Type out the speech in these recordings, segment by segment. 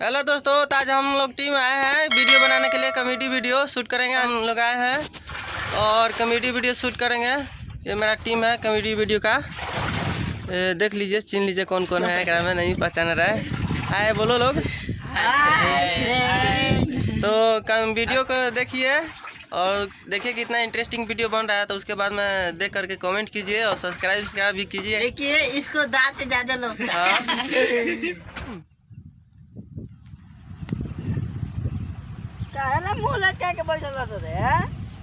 हेलो दोस्तों, तो आज हम लोग टीम आए हैं वीडियो बनाने के लिए। कॉमेडी वीडियो शूट करेंगे हम लोग आए हैं और कॉमेडी वीडियो शूट करेंगे। ये मेरा टीम है कॉमेडी वीडियो का। ये देख लीजिए, चिन्ह लीजिए कौन कौन है। एकरा में नहीं पहचान रहा है। आए बोलो लोग। तो कम वीडियो को देखिए और देखिए कितना इंटरेस्टिंग वीडियो बन रहा है। तो उसके बाद में देख करके कमेंट कीजिए और सब्सक्राइब सब्सक्राइब भी कीजिए। देखिए इसको दांत ज्यादा लोग। हाँ। काहेला मुंह लटका के बैठल रहत रे?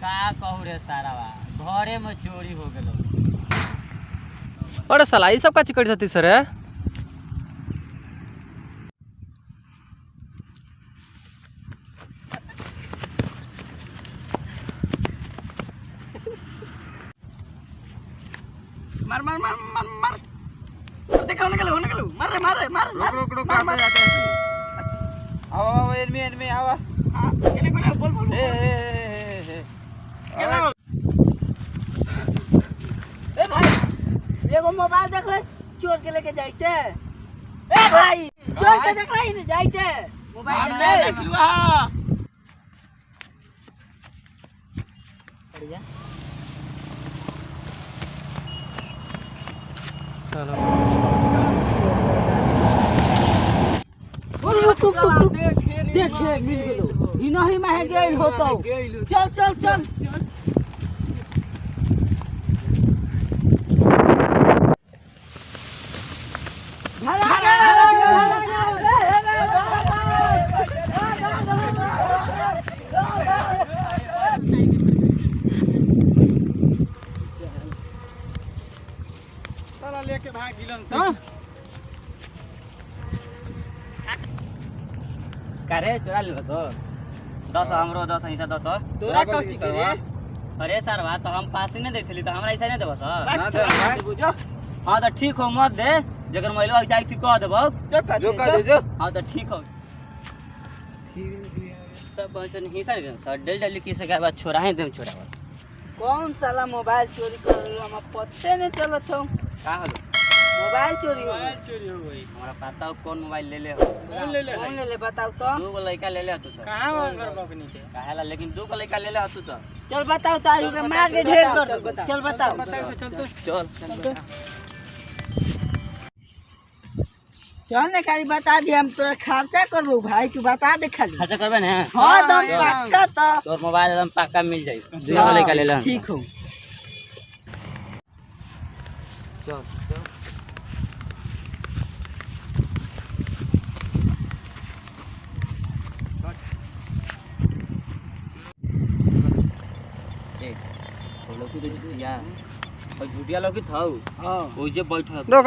का कहू रे सारावा, घरे में चोरी हो गेलो। अरे साला, ई सब का चिकट जाती सर है। मार मार मार मार मार, देखो निकलो निकलो, मार रे मार रे मार। रुक रुक रुक, आते जाते। आओ आओ, एनमी एनमी आओ। हां केने कोने बोल बोल। ए ए ए ए ए भाई, एगो मोबाइल देख ले, चोर के लेके जाइते। ए भाई, चोर के देख ले नहीं जाइते मोबाइल देख ले। बढ़िया चलो रुक रुक रुक, देखे मिल गेलो। ई नहीं में गेल होतो। चल चल चल। साला लेके भाग गिलन सा। करे चोरा लेलो तो 10 हमरो 10 हिस्सा 10 तोरा कौची के रे? अरे सरवा, तो हम पास ही नहीं देथली तो हमरा ऐसा नहीं देबो सर। ना दे बुझो। हां तो ठीक हो, मत दे। जकर महिला जाई थी कह देबो। जो कह दे जो। हां तो ठीक हो। सब बचन हिस्सा they sir, del del की सके बाद छोरा ही देम छोरा। कौन साला मोबाइल चोरी कर लो, हम पते नहीं चलत हो। का होलो? मोबाइल चोरी हो मोबाइल चोरी हो गई। हमरा पता हो कौन मोबाइल ले ले हो। कौन ले ले? कौन ले ले बताओ तो। दू गो लड़का ले ले तू सर। कहां हो घर बापनी के? काहेला, लेकिन दू गो लड़का ले ले तू सर। चल बताओ तो, आयु के मार के ढेर कर। चल बताओ। चल तो चल चल ने खाली बता दे, हम तोरा खर्चा करबो भाई, तू बता दे खाली। खर्चा करबे ने? हां दम पक्का तो। तोर मोबाइल एकदम पक्का मिल जाई। दू गो लड़का ले ले। ठीक हो। चल चल। लौकी तो झुटिया और झुटिया लौकी था। हां ओ जे बैठल। हां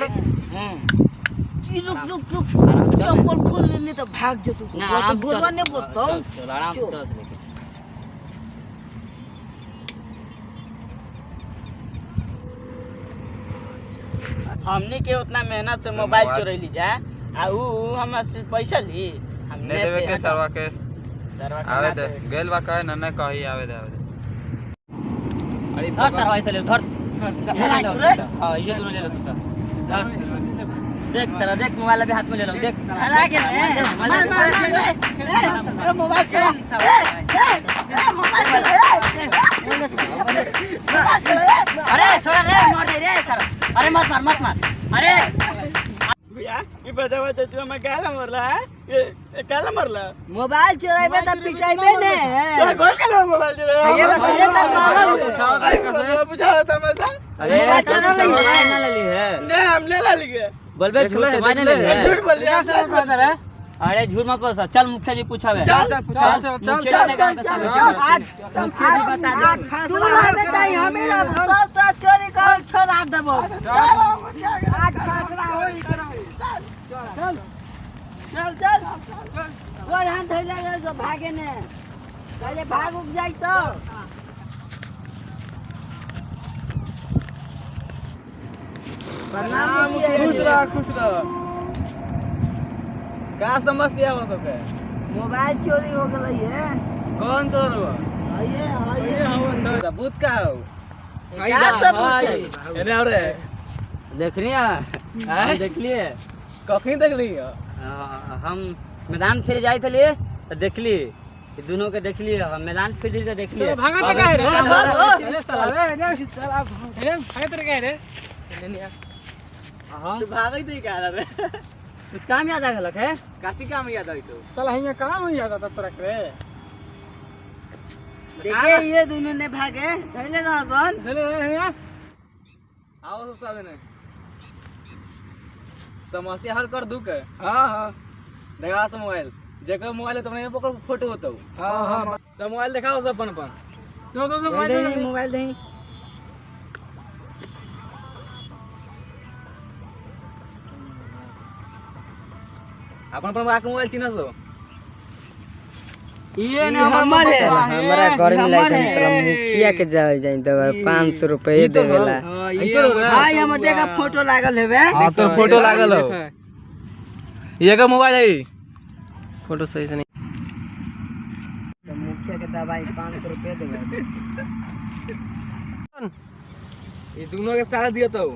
रुक रुक रुक, चप्पल खोल लेने तो भाग जतू। तो बोलवा नहीं बोलतो। चल आराम से चल। हमने के उतना मेहनत से मोबाइल चोरैली जा आ ऊ हमरा से पैसा ली। हम नहीं देवे के सरवा के। सरवा आवे दे गेल बा कहे न न कही आवे दे आवे दे। अरे धर सरवा ऐसे ले धर। हां ये दोनों ले लो तू सर। देख सारा, देख मोबाइल अभी हाथ में ले लो। देख हरा के मार मार मार मोबाइल चला। ए मोबाइल चला। अरे छोड़ा रे, मार दे रे सारा। अरे मत मार मत मार। अरे भैया ये बतावा तो तू हम काला मरला है? ये काला मरला मोबाइल चोराइबे त पिटाइबे ने। तोर बोल काला मोबाइल चोराइबे। ये त काला पूछा था मैं। अरे मोबाइल चोरा ले मोबाइल ना ले ली है। नहीं हम ले ला लिए। बोलबे झूठ मोबाइल ले ली है। झूठ बोल दिया। अरे झूठ मत बोल सर। चल मुखिया जी पूछावे। चल चल चल चल चल चल आज मुखिया जी बता दे। तू रहबे त हमें सब तो चोरी कर छोड़ा देबो। आज फैसला होई। चल चल चल गोर हाथ धइला रे जो भागे ने पहले भाग उग जाई तो। प्रणाम। खुश रह खुश रह। का समस्या हो सबके? मोबाइल चोरी हो गेलै है। कौन चोर हुआ? आइए आइए। सबूत का हो? क्या सबूत है? एने और देखनी है? देख लिए? कखनी देख ली? हम मैदान फिर जाए थे तो देखली दोनों के देखली हम मैदान फिर तो देखली भागा तो काहे रे चल आप भागत रे काहे रे हां तू भागई तो का रे कुछ काम याद आ गेलक है काची काम याद आई तो साला हिया काम याद आता तोरा के देखे ये दोनों ने भागे धइले ना सन धइले हिया आओ तो सब ने समस्या हल कर दू के। हां हां देखा से मोबाइल जेकर मोबाइल है तुमने पकड़ फोटो होतो। हां हां सब मोबाइल दिखाओ सब अपन अपन दो दो मोबाइल मोबाइल दे अपन अपन आके मोबाइल चिन्ह सो ये ने हमर है हमरा गर्मी लाग जाई साला मुखिया के जाय जाई दवा 500 रुपए देवेला। भाई हमर देखा फोटो लागल हेबे। हां तो फोटो लागल हो ये का मोबाइल है फोटो सही से नहीं। तो मुखिया के दवाई 500 रुपए देबे। ये दोनों के साथ दिया तो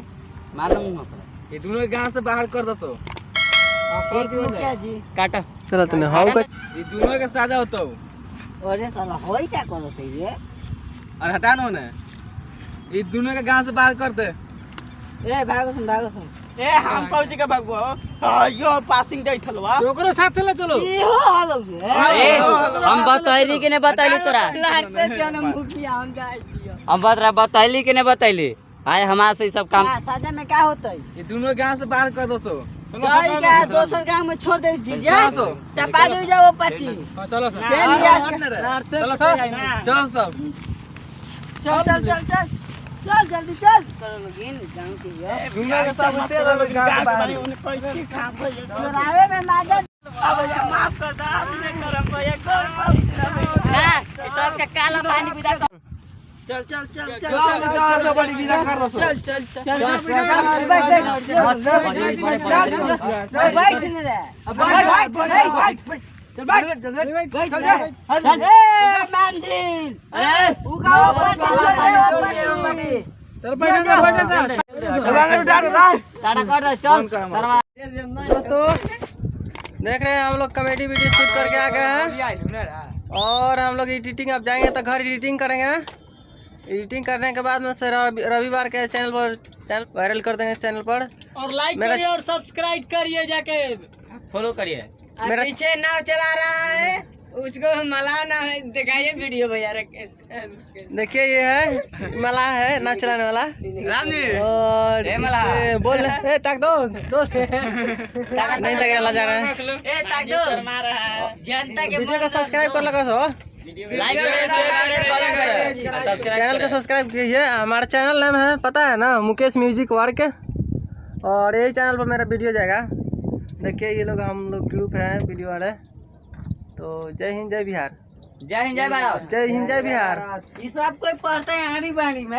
मार मुंह पर ये दोनों के गांव से बाहर कर दसो। मुखिया जी काटा चला तने हाउ का ये दोनों के साजा होतो। अरे साला होई क्या करत है ये और हटा नो ने ये दोनों के गांव से बाहर कर दे। ए भागो सुन भागो सुन ए हम फौजी के भागबो यो पासिंग जाई थलवा ओकरो साथ ले चलो ई हो हालो ए हम बतैली के ने बतैली तोरा लाते जन मुखिया हम जाई दियो। हम बतरा बतैली के ने बतैली आए हमार से सब काम साजा में का होतई ये दोनों गांव से बाहर कर दसो। जाई का दोसर गांव में छोड़ दे दीजिए टपा दे जाओ पट्टी। चलो सर चलो सर चलो सब चल चल चल चल चल जल्दी चल चलो लगिन गांव के ये दुनिया के सब उठे रहो गांव के बाहर चोरावे में माजा अब भैया माफ कर दा हमने करम भैया कर ना सब के काला पानी पिदा चल चल चल चल चल सब बड़ी विदा कर दसो। चल चल चल बैठ बैठ चल बैठ ने रे बैठ बैठ बैठ चल बैठ चल बैठ चल ए मंदिर ए उगाओ पट्टी छोड़ दे चल बैठ जा बैठ जा चल उठा रे टाटा कर दे चल सरवा। दोस्तों देख रहे हैं हम लोग कॉमेडी वीडियो शूट करके आ गए हैं और हम लोग एडिटिंग अब जाएंगे तो घर एडिटिंग करेंगे। एडिटिंग करने के बाद में से रविवार के चैनल पर चैनल वायरल कर देंगे चैनल पर। और लाइक करिए और सब्सक्राइब करिए जाके फॉलो करिए। मेरा पीछे नाव चला रहा है उसको मलाना है दिखाइए वीडियो भैया रखे। देखिए ये है मला है नाव चलाने वाला राम जी और ए मला बोल ए ताक दो दोस्त नहीं तक जा रहा है ए ताक दो जनता के वीडियो को सब्सक्राइब कर लगा सो लाइक करिए सब्सक्राइब चैनल को सब्सक्राइब कीजिए। हमारा चैनल नाम है पता है ना मुकेश म्यूजिक वर्क और यही चैनल पर मेरा वीडियो जाएगा। देखिए ये लोग हम लोग ग्रुप है वीडियो वाले। तो जय हिंद जय बिहार जय हिंद जय भारत जय हिंद जय बिहार। ये सब कोई पढ़ते हैं आड़ी बाड़ी में।